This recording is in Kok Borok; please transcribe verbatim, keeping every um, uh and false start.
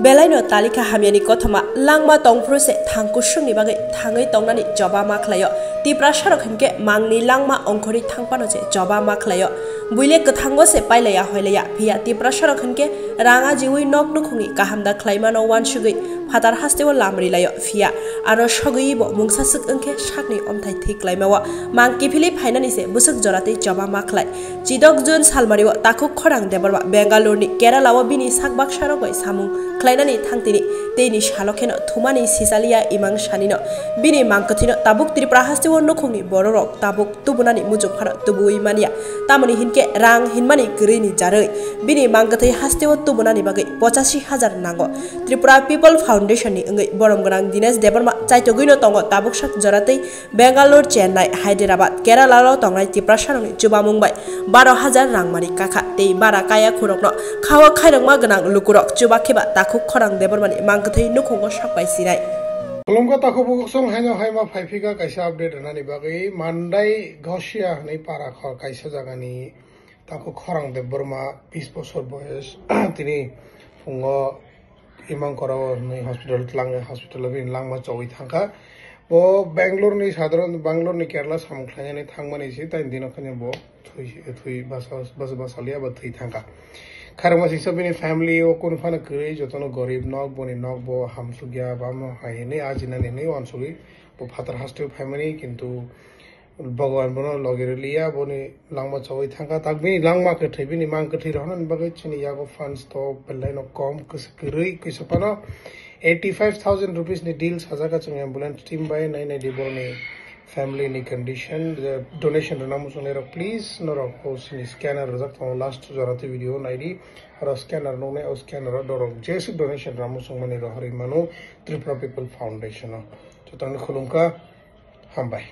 Belaino talikha hamyani kothoma langma tongphuru se thang kusungni bagwi thangwi tongnani choba ma khlaio. Tiprasarok hinkhe mangni langma ongkhorwi thangphano se choba ma khlaio. Buile kwthango se pailaiya hoilaiya, phiya Tiprasarok hinkhe rang ajiwi nok nukhungni kaham da khlaimano uansugwi phatar hasteo lam rilaio, phiya aro sogwibo mungsaswk wngkhe sakni omthai thwi klaimao mang kiphilwi phainani se bwswk joratwi choba ma khlai. Chidok June salmario takhuk khorang Debbarma Bengaluruni Keralao bini sak baksarok bai samung khlainani thangtini teini salo kheno thumani sichaliya imang sanino bini mang kwthwino tabuk Tripura hasteo nukhungni bororok tabuk tubunani muchung phano tubuwi manya. Tamoni hinkhe rang hinmani kwrwini jarwi bini mang kwthwi hasteo tubunani bagwi pochashi hajar nango. Tripura People Foundation ni wngwi borom gwnang Dinesh Debbarma chaitogwino tongo tabuk sak joratwi Bangalore, Chennai, Hyderabad, Kerala o tongnai Tiprasarokni chubamung bai baro hajar rangmani kakha tei bara kaya khurokno khao khairokma gwnang lukurok chuba kheba takhuk khorang Debbarmani mang kwthwi nukhungo sakbai sinai. Khulumkha takhuk bukhuk song haino haima phaiphika kaisa update rwnani bagwi Mandai Gausia hwnwi para khor kaisa jagani takhuk khorang Debbarma bis bosor boyes tini phungo Imang Korao hwnwi hospital tlang, hospital o bini langma chowi thangkha. Bo Bangalore ni sadharan, Bangalore ni Kerala samung khlainani thangmani se, tai dino khani bo thwi, thwi basa, basa, basa liya ba thwi thangkha. Kharangma sisa bini family o kunu phano kwrwi, jotono gorib nok, boni nok bo hamsukya, bamo hai hwnwi ajinani hwnwi uansugwi bo phatar hasteo phaimani, kintu Bhagwan bono logi rwliya, boni langma chowi thangkha. Tak bini langma kwthwi, bini mang kwthwi rohornani bagwi chini yago funds to belaino kom, kwrwi, kisa phano eighty five thousand rupees ni deal sajak kha chwng ambulance team bai, nai nai di boroni family ni condition, je donation rwna muchungnai rok, please norok o chini scanner rwjak tongo, last jora twi video naidi, oro scanner nuknai, o scanner o norok jeswk donation rwna muchungmani rohorwi mano Tripura People Foundation o. Jotono khulumkha, hambai.